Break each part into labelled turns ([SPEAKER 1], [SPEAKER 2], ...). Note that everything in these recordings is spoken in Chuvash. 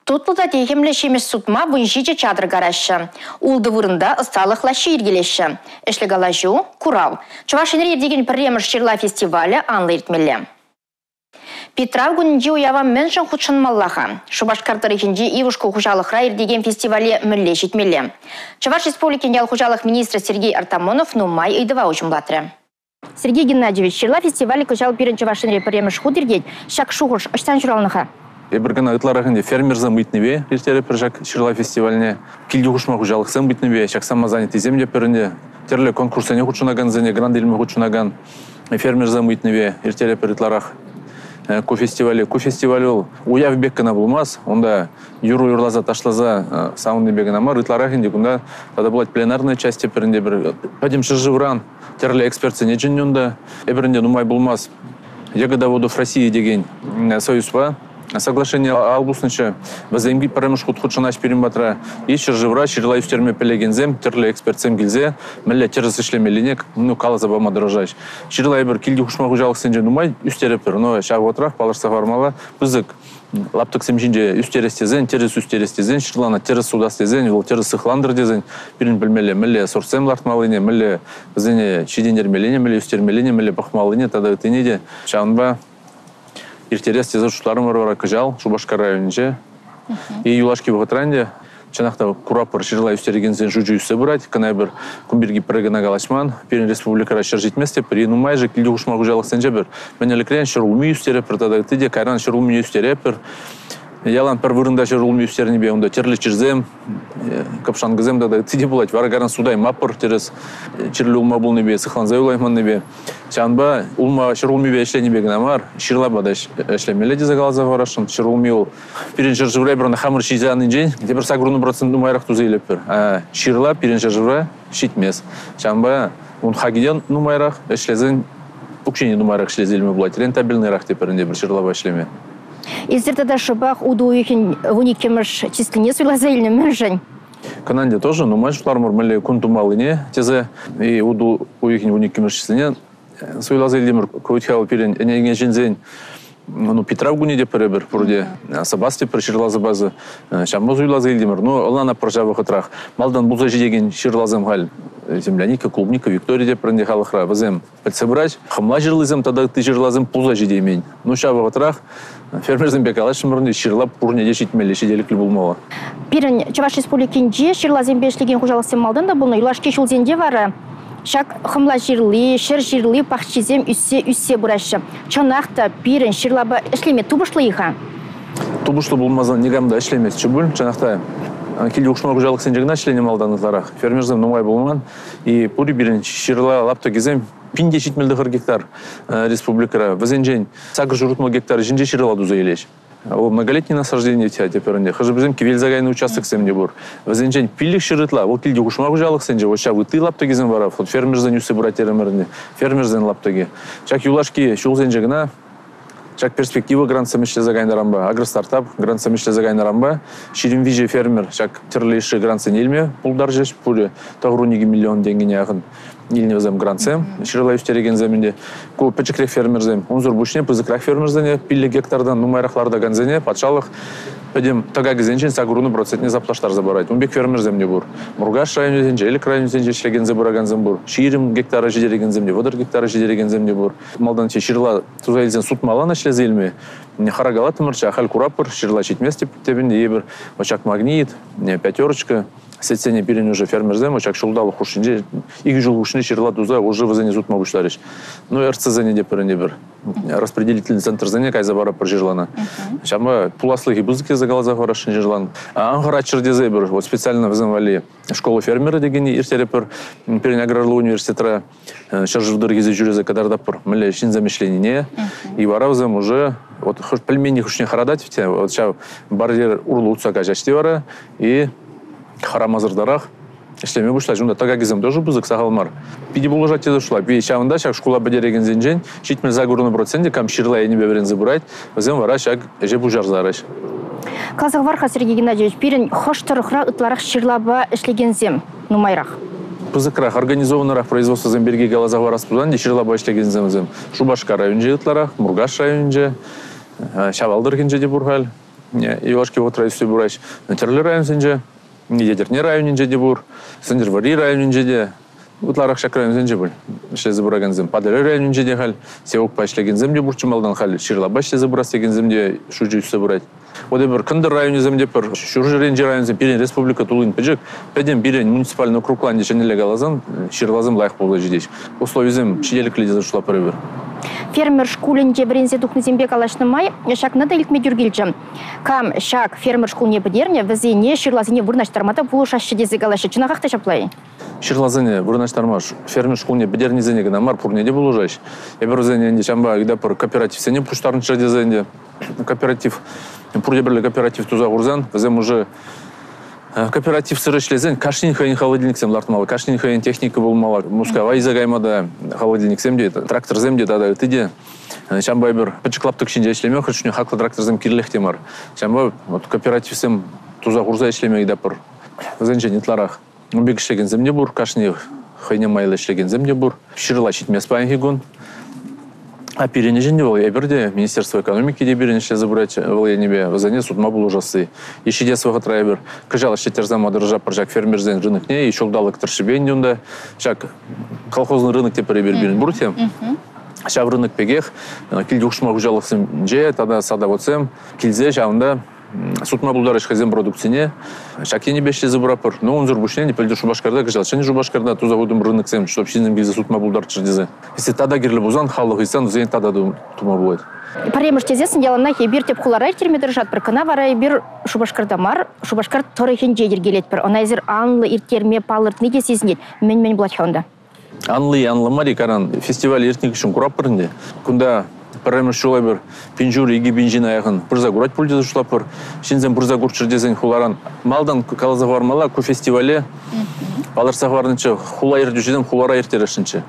[SPEAKER 1] Тутлӑ та техӗмлӗ ҫимӗҫ сутма 17 чатӑр караҫҫӗ. Ултӑ вырӑнта ӑсталӑх лаҫҫи йӗркелеҫҫӗ. Ӗҫлӗ калаҫу, курав. Чӑваш Енре иртекен пӗрремӗш ҫырла фестивалӗ анлӑ иртмелле. Питрав кунӗнчи уява мӗншӗн хутшӑнмалла-ха? Шупашкар тӑрӑхӗнчи Ивушка хуҫалӑхра иртекен фестивале мӗнле ҫитмелле? Чӑваш Республикин ял хуҫалӑх министрӗ Сергей Артамонов нумай ыйтӑва уҫӑмлатрӗ. Сергей Геннадьевич, ҫырла фестивалӗ кӑҫал пирӗн Чӑваш Енре пӗрремӗш хут иртет. Ҫак шухӑш ӑҫтан ҫуралнӑ-ха?
[SPEAKER 2] Эпир кӑна ытларах ӗнтӗ фермерсем ыйтнипе ирттеретпӗр ҫак ҫырла фестивальне. Килти хушма хуҫалӑхсем ыйтнипе ҫак самозанятыйсем те пӗр ӗнтӗ. Тӗрлӗ конкурссене хутшӑнакансене, грант илме хутшӑнакан фермерсем ыйтнипе ирттеретпӗр ытларах ку фестивале. Ку фестиваль вӑл уяв пек кӑна пулмасть. Унта юрӑ юрласа, ташласа савӑннипе кӑна мар, ытларах ӗнтӗ кунта тата пулать пленарная часть те пӗр ӗнтӗ пӗр пӗтӗм ҫӗршывран тӗрлӗ экспертсене чӗннӗ унта. Эпир ӗнтӗ нумай пулмасть Ягодоводов России текен союзпа соглашение ал пуснӑччӗ. Вӗсем пӗрремӗш хут хутшӑнаҫ пирӗн патра. И ҫӗршывра ҫырла ӳстерме пӗлекенсем, тӗрлӗ экспертсем килсе мӗнле тӗрӗс ӗҫлемеллине каласа пама тӑрӑшаҫ. Ҫырла эпир килти хушма хуҫалӑхсенче нумай ӳстеретпӗр, но ҫав вӑхӑтрах палӑртса хӑвармалла, пысӑк лаптӑксем ҫинче ӳстерес тесен, тӗрӗс ӳстерес тесен, ҫырлана тӗрӗс сутас тесен, вӑл тӗрӗс сыхлантӑр тесен пирӗн пӗлмелле, мӗнле сортсем лартмаллине, мӗнле вӗсене ҫитӗнтермеллине, мӗнле ӳстермеллине, мӗнле пӑхмаллине тата ыттине те. Ҫавӑнпа ирттерес тесе шутларӑмӑр вара кӑҫал Шупашкар районӗнче. И юлашки вӑхӑтра ӗнтӗ чӑнах та куратпӑр, ҫырла ӳстерекенсен шучӗ ӳссе пырать. Кӑна эпир кун пирки пӗрре кӑна калаҫман. Пирӗн республикӑра ҫӗр ҫитмест те пӗри нумайӑшӗ килти хушма хуҫалӑхсенче пӗр мӗн ӗлӗкрен ҫӗрулми ӳстеретпӗр тата ытти те кайран ҫӗрулми ӳстеретпӗр. Ялан пӗр вырӑнта ҫӗрулми ӳстернипе унта тӗрлӗ чирсем, кӑпшанкӑсем тата ытти те пулать. Вара кайран сутаймаппӑр тӗрӗс чирлӗ улма пулнипе, сыхланса юлайманнипе. Ҫавӑнпа улма ҫӗрулмипе ӗҫленипе кӑна мар, ҫырлапа та ӗҫлемелле тесе каласа хӑварасшӑн. Ҫӗрулми вӑл пирӗн ҫӗршывра эпир ӑна хамӑр ҫисе аннинчен тепӗр 80% нумайрах туса илетпӗр. Ҫырла пирӗн ҫӗршывра ҫитмест. Ҫавӑнпа ун хакӗ те нумайрах, ӗҫлесен укҫине нумайрах ӗҫлесе илме пулать, рентабельныйрах тепӗр ӗнтӗ пӗр ҫырлапа ӗҫлеме.
[SPEAKER 1] Эсир тата шӑпах утӑ уйӑхӗн 12-мӗш числине суйласа илнӗ мӗншӗн?
[SPEAKER 2] Кӑна ӗнтӗ тоже нумай шутларӑмӑр мӗнле кун тумаллине тесе и утӑ уйӑхӗн 12-мӗш числине суйласа илтӗмӗр. Ку вӗт-ха пирӗн ӗненекен ҫынсен ну, Питрав кунӗ те пӗрепӗр пурте. Сӑпас те пӗр ҫырла сӑпасӗ. Ҫавӑнпа суйласа илтӗмӗр. Ну, ӑнланатпӑр ҫав вӑхӑтрах. Малтан пулса ҫитекен ҫырласем халь земляника, клубника, Виктория те пӗр халӑхра. Вӗсем пӗтсе пыраҫ. Хӑмла ҫырлисем тата ытти ҫырласем пулса ҫитеймен. Ну, ҫав вӑхӑтрах фермерсемпе калаҫрӑмӑр ӗнтӗ, ҫырла пурне те ҫитмелле, ҫителӗклӗ пулмалла.
[SPEAKER 1] Пирӗн Чӑваш Республикинче ҫырласемпе ӗҫлекен хуҫалӑхсем малтан та пулнӑ. Юлашки ҫулсенче вара ҫак хӑмла ҫырли, ҫӗр ҫырли пахчисем ӳссе-ӳссе пыраҫҫӗ. Чӑнах та пирӗн ҫырлапа ӗҫлеме тупӑшлӑ-и-ха?
[SPEAKER 2] Тупӑшлӑ пулмасан никам та ӗҫлеместчӗ пуль. Чӑнах та килти хушма хуҫалӑхсенче кӑна ӗҫленӗ малтан ытларах. Фермерсем нумай пулман. И пурӗ пирӗн ҫырла лаптӑкӗсем 1079 гектар республикӑра. Вӗсенчен 860 гектар ҫинче ҫырла туса илеҫ. Вӑл многолетний насаждение теперь ӗнтӗ. Хӑшӗ-пӗрисем кивелсе кайнӑ участоксем те пур. Вӗсенчен 500 ытла вӑл килти хушма хуҫалӑхсенче, вот ҫав ытти лаптӑкӗсем вара вот фермерсен ӳссе пырать терӗмӗр ӗнтӗ. Фермерсен лаптӑкӗ. Ҫак юлашки ҫулсенче кӑна ҫак перспектива грантсем ӗҫлесе кайнӑранпа, агростартап грантсем ӗҫлесе кайнӑранпа 23 фермер ҫак тӗрлӗ йышши грантсене илме пултарчӗҫ. Пурӗ 92 миллион тенкӗне яхӑн илнӗ вӗсем грантсем, ҫырла ӳстерекенсем ӗнтӗ. Ку пӗчӗкрех фермерсем. Унсӑр пуҫне пысӑкрах фермерсене, 5 гектартан нумайрах лартакансене патшалӑх пӗтӗм тӑкакӗсенчен 80 процентне саплаштарса парать. Ун пек фермерсем те пур. Муркаш районӗсенче, Элӗк районӗсенче ӗҫлекенсе пыракансем пур. 20 гектара ҫитерекенсем те, 30 гектара ҫитерекенсем те пур. Малтан ҫырла туса илсен сутмалла ӗҫлесе илме. Харакалаттӑмӑрччӗ, ахаль кураппӑр, ҫырла ҫитмест тепӗн эпир ҫак магнит, пятерочка, сетьсене пирӗн уже фермерсем ҫак ҫулталӑк хушшинче, икӗ ҫул хушшинче ҫырла туса уже вӗсене сутма пуҫларӗҫ. Ну, РЦсене те пӗрин те пӗр распределительный центрсене кайса паратпӑр ҫырлана. Ҫавӑнпа пуласлӑхӗ пысӑк тесе каласа хӑварасшӑн ҫырлан. Ан хӑраччӑр тесе эпир вот специально вӗсем валли школа фермера декенни ирттеретпӗр. Пирӗн аграрлӑ университетра ҫӗршыв тӑрӑхӗсем ҫӳресе кӑтартатпӑр мӗнле ҫынсем ӗҫленине. И вара вӗсем уже вот пӗлменни хушшине хӑратать те, вот ҫав барьер урлӑ утса каҫаҫ те вара и хӑрамасӑртарах ӗҫлеме пуҫлаҫ. Унта тӑкакӗсем тоже пысӑк, сахал мар. Питӗ пулӑшать тесе шутлап. И ҫавӑнта ҫак шкула пӗтерекенсенчен 78 проценчӗ кам ҫырла енӗпе вӗренсе пырать, вӗсем вара ҫак ӗҫе пуҫарса яраҫ.
[SPEAKER 1] Каласа хӑвар-ха, Сергей Геннадьевич, пирӗн хӑш тӑрӑхра ытларах ҫырлапа ӗҫлекенсем нумайрах?
[SPEAKER 2] Пысӑкрах, организованнӑрах производствӑсем пирки каласа хӑварас пулсан, ҫырлапа ӗҫлекенсем вӗсем Шупашкар районӗнче ытларах, Муркаш районӗнче, Ҫавал тӑрӑхӗнче те пур халь. юлашки вӑхӑтра ӳссе пыраҫ. Тӗрлӗ районсенче, Етӗрне районӗнче те пур, Сӗнтӗрвӑрри районӗнче те, ытларах ҫак районсенче пуль ӗҫлесе пыракансем. Патӑрьел районӗнче те халь севокпа ӗҫлекенсем те пурччӗ малтан, халь ҫырлапа ӗҫлесе пырас текенсем те шучӗ ӳссе пырать. Вот эпир кӑнтӑр районӗсем те пӗр, ҫурҫӗренчи районсем пирӗн республика туллин пӗчӗк, пӗтӗм пирӗн муниципальный округланчӗ ҫӗнӗлле каласан, ҫырласем лайӑх пулса ҫитеҫ. Условисем ҫителӗклӗ тесе шутлатпӑр эпир.
[SPEAKER 1] Фермер шкулӗнче вӗренсе тухнисемпе калаҫнӑ май ҫакна та илтме тӳр килчӗ. Кам ҫак фермер шкулне пӗтернӗ, вӗсене ҫырласене вырнаҫтарма та пулӑшаҫҫӗ тесе калаҫҫӗ. Чӑнахах та ҫапла-и?
[SPEAKER 2] Ҫырласене вырнаҫтарма фермер шкулне пӗтернисене кӑна мар, пурне те пулӑшаҫ. Эпир вӗсене ӗнтӗ ҫавӑнпа ыйтатпӑр кооперативсене пуҫтарӑнччӑр тесе ӗнтӗ. Кооператив, пурте пӗрле кооператив туса хурсан, вӗсем уже кооперативсӑр ӗҫлесен кашнин хӑйӗн холодильниксем лартмалла, кашнин хӑйӗн техника пулмалла. Мускава илсе кайма та холодильниксем те, тракторсем те тата ытти те. Ҫавӑнпа эпир пӗчӗк лаптӑк ҫинче ӗҫлеме хӑш чухне хаклӑ тракторсем кирлех те мар. Ҫавӑнпа вот кооперативсем туса хурса ӗҫлеме ыйтатпӑр. Вӗсенчен ытларах ун пек ӗҫлекенсем те пур, кашни хӑйне майлӑ ӗҫлекенсем те пур. Ҫырла ҫитмест паянхи кун. А пирӗн ӗҫ ӗнтӗ вӑл, эпир те, Министерство экономики те пирӗн ӗҫлесе пырать вӑл енӗпе, вӗсене сутма пулӑшасси. И ҫитес вӑхӑтра эпир кӑҫал ӗҫлеттерсе тӑрӑшатпӑр ҫак фермерсен рынокне, и ҫулталӑк тӑршшӗпе ӗнтӗ унта ҫак колхозный рынок тепӗр эпир пирӗн пур те. Ҫав рынок пекех килти хушма хуҫалӑхсенче тата садоводсем килсе ҫавӑнта сутма пултарӗҫ хӑйсен продукцине. Ҫак енӗпе ӗҫлесе пыратпӑр. Но унсӑр пуҫне пӗлтӗр Шупашкарта, кӑҫал Ҫӗнӗ Шупашкарта туса хутӑм рыноксем, чтоб ҫынсем килсе сутма пултарччӑр тесе. Если тата кирлӗ пулсан, халӑх ыйтсан, вӗсене тата тума пулать.
[SPEAKER 1] Пӗрремӗш тесессӗн яланах эпир тӗп хулара ирттерме тӑрӑшатпӑр. Кӑна вара эпир Шупашкарта мар, Шупашкар тӑрӑхӗнче йӗркелетпӗр. Ӑна эсир анлӑ ирттерме палӑртни те сисӗнет. Мӗн-мӗн пулать-ха унта?
[SPEAKER 2] Анлӑ-и, анлӑ мар-и, каран фестиваль иртнӗ хыҫҫӑн куратпӑр ӗнтӗ. Кунта пӗрремӗш ҫул эпир 1500, 2000 ҫын аяхӑн пырса курать пуль тесе шутлатпӑр. Ҫынсем пырса курччӑр тесен хуларан малтан каласа хӑвармалла, ку фестивале палӑртса хӑварнӑччӗ, хула ертӳҫисем хулара ирттересшӗнччӗ.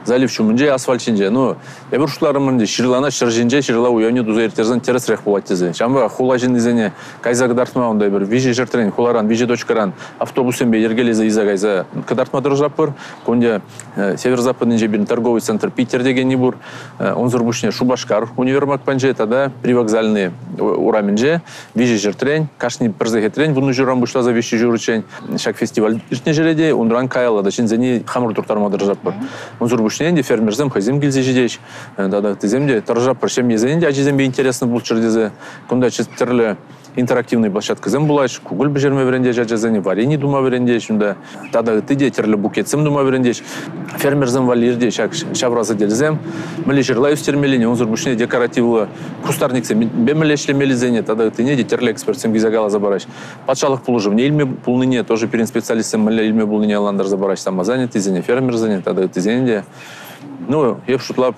[SPEAKER 2] Залив ҫумӗнче, асфальт ҫинче. Ну, эпир шутларӑмӑр ӗнтӗ, ҫырлана ҫӗр ҫинче ҫырла уявне туса ирттерсен тӗрӗсрех пулать тесе. Ҫавӑнпа хула ҫыннисене кайса кӑтартма унта эпир виҫӗ ҫӗртрен, хуларан виҫӗ точкӑран автобуссемпе йӗркелесе илсе кайса кӑтартма тӑрӑшатпӑр. Кунта северо-западнинче пирӗн торговый центр Питер текенни пур. Унсӑр пуҫне Шупашкар универмаг панче тата Привокзальный урамӗнче виҫӗ ҫӗртрен, кашни пӗр сехетрен вуннӑ ҫурран пуҫласа виҫҫӗ ҫурччен ҫак фестиваль иртнӗ ҫӗре те унран каялла та ҫынсене хамӑр турттарма тӑрӑшатпӑр. Унсӑр пуҫне ӗнтӗ фермерсем хӑйсем килсе ҫитеҫ, тата ыттисем те тӑрӑшатпӑр. Ҫемьесене те ачисемпе интереслӗ пулччӑр тесе. Кунта тӗрлӗ интерактивный площадкӑсем пулаҫ, кукӑль пӗҫерме вӗрентеҫ ачасене, варени тума вӗрентеҫ унта, тата ытти те тӗрлӗ букетсем тума вӗрентеҫ. Фермерсем валли иртеҫ ҫак ҫавра сӗтелсем, мӗнле ҫырла ӳстермеллине, унсӑр пуҫне декоративлӑ кустарниксемпе мӗнле ӗҫлемеллисене тата ыттине те тӗрлӗ экспертсем килсе каласа параҫ. Патшалӑх пулӑшӑвне илме пулнине тоже пирӗн специалистсем мӗнле илме пулнине ӑнлантарса параҫ самозанятыйсене, фермерсене тата ыттисене те. Ну, эп шутлап,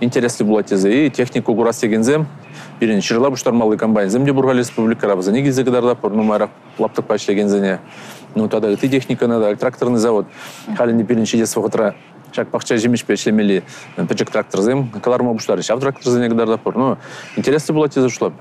[SPEAKER 2] интереслӗ пулать тесе. И технику курас текенсем пирӗн ҫырла пуҫтармалли комбайнсем те пур-ха республикӑра, вӗсене килсе кӑтартатпӑр нумайрах лаптӑкпа ӗҫлекенсене. Ну, тата ытти техникӑна та, тракторный завод. Халь ӗнтӗ пирӗн ҫитес вӑхӑтра ҫак пахча ҫимӗҫпе ӗҫлемелли пӗчӗк тракторсем кӑларма пуҫларӗҫ. Ҫав тракторсене кӑтартатпӑр. Ну, интереслӗ пулать тесе шутлап.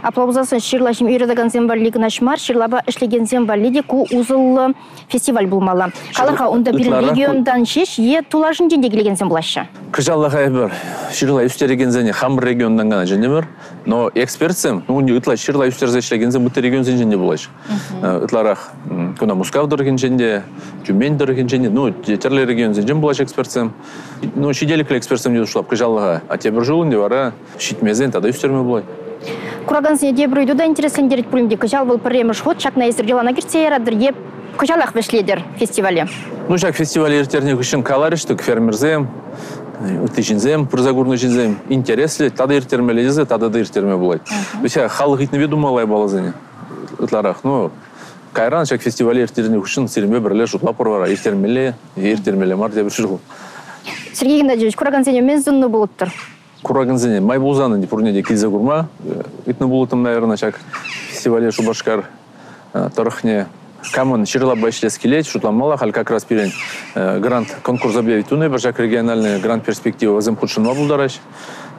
[SPEAKER 1] Апла пулсассӑн ҫырла юратакансем валли кӑна мар, ҫырлапа ӗҫлекенсем валли те ку усӑллӑ фестиваль пулмалла. Калӑр-ха, унта пирӗн регионтан ҫеҫ е тулашӗнчен те килекенсем пулаҫҫӗ?
[SPEAKER 2] Кӑҫаллӑха эпир ҫырла ӳстерекенсене хамӑр регионтан кӑна чӗнтӗмӗр, но экспертсем, ну, ытла ҫырла ӳстерсе ӗҫлекенсем ытти регионсенчен те пулаҫҫӗ. Ытларах кунта Мускав тӑрӑхӗнчен те, Тюмень тӑрӑхӗнчен те, ну, тӗрлӗ регионсенчен пулаҫҫӗ экспертсем. Ну, ҫителӗклӗ экспертсем те шутлап кӑҫаллӑха. А тепӗр ҫул ӗнтӗ вара ҫитмесен тата ӳстерме пулать.
[SPEAKER 1] Куракансене тепӗр ыйту та интереслентерет пулин те, кӑҫал вӑл пӗрремӗш хут ҫакна эсир йӑлана кӗртсе яратӑр е кӑҫалах вӗҫлетӗр фестивале?
[SPEAKER 2] Ну, ҫак фестивале ирттернӗ хыҫҫӑн каларӗҫ-тӗк фермерсем, ытти ҫынсем, пырса курнӑ ҫынсем интереслӗ, тата ирттермелле тесе тата та ирттерме пулать. Вӗҫе халӑх ыйтнипе тумалла япаласене ытларах. Ну, кайран ҫак фестивале ирттернӗ хыҫҫӑн сирӗнпе пӗрле шутлапӑр вара, ирттермелле, ирттермелле мар тепӗр ҫул.
[SPEAKER 1] Сергей Геннадьевич, куракансене мӗн суннӑ пулӑттӑр?
[SPEAKER 2] Куракансене май пулсан ӗнтӗ пурне те килсе курма ыйтнӑ пулӑттӑм, наверное, ҫак фестивале Шупашкар тӑрӑхне. Камӑн ҫырлапа ӗҫлес килет, шутламалла. Халь как раз пирӗн грант конкурс объявить тунӑ, пӗр ҫак региональный грант перспектива вӗсем хутшӑнма пултараҫ.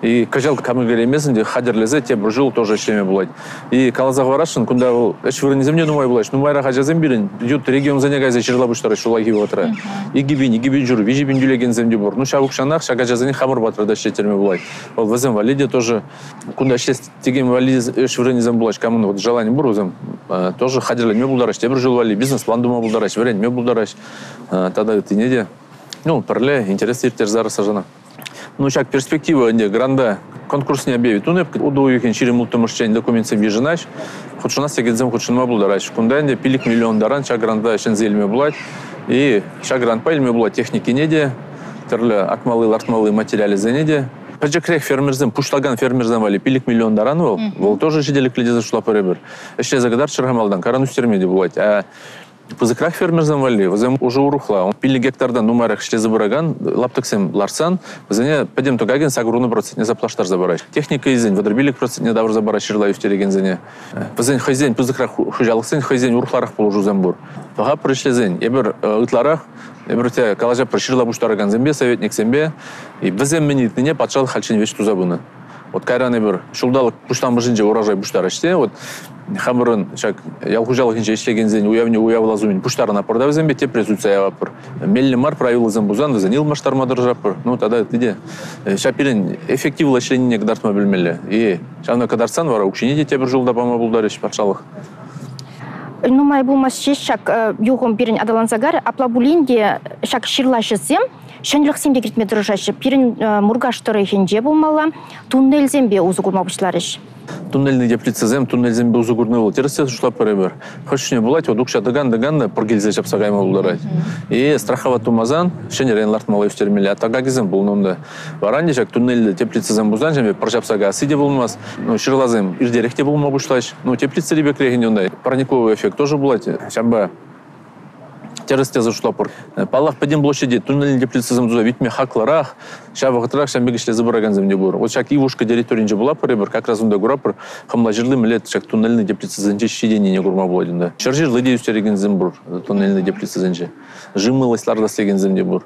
[SPEAKER 2] И кӑҫал кам ӳкереймесен те хатӗрлесе тепӗр ҫул тоже ӗҫлеме пулать. И каласа хӑварасшӑн, кунта вӑл ӗҫ вырӑнӗсем те нумай пулаҫ. Нумайрах ачасем пирӗн ют регионсене кайса ҫырла пуҫтараҫ ҫуллахи вӑхӑтра. 2000, 2500, 3000 тӳлекенсем те пур. Ну, ҫав укҫанах ҫак ачасене хамӑр патра та ӗҫлеттерме пулать. Вӑл вӗсем валли те тоже кунта ӗҫлес текен валли ӗҫ вырӑнӗсем пулаҫ. Камӑн вот желание пур, вӗсем тоже хатӗрленме пултараҫ. Тепӗр ҫул валли бизнес-план тума пултараҫ, вӗренме пултараҫ. Тата ыттине те. Ну, пӗрле интерес ирттерсе ярасса. Ну, ҫак перспектива ӗнтӗ гранта конкурсне объявить тунӑ, утӑ уйӑхӗн 26-мӗшчен документсем йышӑнаҫ, хутшӑнас текенсем хутшӑнма пултараҫ. Кунта ӗнтӗ 5 миллион таран ҫак гранта ҫӗнсе илме пулать. И ҫак грантпа илме пулать техникине те, тӗрлӗ акмалли-лартмалли материалӗсене те. Пӗчӗкрех фермерсем, пуҫлакан фермерсем валли 5 миллион таран вӑл, вӑл тоже ҫителӗклӗ тесе шутлатпӑр эпир. Ӗҫлесе кӑтартчӑр-ха малтан, каран ӳстерме те пулать. А пысӑкрах фермерсем валли вӗсем уже урӑхла. 5 гектартан нумайрах ӗҫлесе пыракан лаптӑксем лартсан, вӗсене пӗтӗм тӑкакӗн 80% саплаштарса параҫ. Техника илсен 35% тавӑрса параҫ ҫырла ӳстерекенсене. Вӗсен хӑйсен пысӑкрах хуҫалӑхсен хӑйсен урӑхларах пулӑшусем пур. Пӑхатпӑр ӗҫлесен, эпир ытларах, эпир те калаҫатпӑр ҫырла пуҫтаракансемпе, советниксемпе, вӗсем мӗн ыйтнине патшалӑх хальччен веҫ туса пынӑ. Вот кайран эпир ҫулталӑк пуҫламӑшӗнче урожай пуҫтараҫ те, вот хамӑрӑн ҫак ял хуҫалӑхӗнче ӗҫлекенсен уявне уявлас умӗн пуҫтарӑнатпӑр та вӗсемпе тепре сутса яватпӑр. Меллӗ мар правилӑсем пулсан вӗсен ылмаштарма тӑрӑшатпӑр. Ну, тата ытти те. Ҫак пирӗн эффективлӑ ӗҫленине кӑтартма пӗлмелле. И ҫавна кӑтартсан вара укҫине те тепӗр ҫул та пама пултарӗҫ патшалӑх.
[SPEAKER 1] Нумай пулмасть ҫеҫ ҫак юхӑм пирӗн аталанса карӗ. Апла пулин те ҫак ҫырлаҫӑсем ҫӗнӗлӗхсем те кӗртме тӑрӑшаҫҫӗ. Пирӗн Муркаш тӑрӑхӗнче пулмалла туннельсемпе усӑ курма пуҫларӗҫ.
[SPEAKER 2] Туннельные теплицӑсем, туннельсемпе усӑ курни вӑл тӗрӗс шутлатпӑр эпир. Хӑш чухне пулать, вот укҫа тӑкан-тӑкан та пӑр килсе ҫапса кайма пултарать. И страховать тумасан ҫӗнӗрен лартмалла ӳстермелле, а тӑкакӗсем пулнӑ унта. Вара ӗнтӗ ҫак туннельлӗ теплицӑсем пулсан ҫемье пӑр ҫапса каясси те пулмасть. Ну, ҫырласем иртерех те пулма пуҫлаҫ. Ну, теплицӑри пекрех ӗнтӗ унта парниковый эффект тоже пулать. Ҫавӑнпа тӗрӗс тесе шутлатпӑр. Паллах, пӗтӗм площаде туннельные теплицӑсем туса витме хаклӑрах, ҫав вӑхӑтрах ҫавӑн пек ӗҫлесе пыракансем те пур. Вот ҫак Ивушка территорийӗнче пулатпӑр эпир, как раз унта куратпӑр, хӑмла ҫырли мӗнле ҫак туннельные теплицӑсенче ҫитӗннине курма пулать унта. Ҫӗр ҫырли те ӳстерекенсем пур туннельные теплицӑсенче. Жимолость лартас текенсем те пур.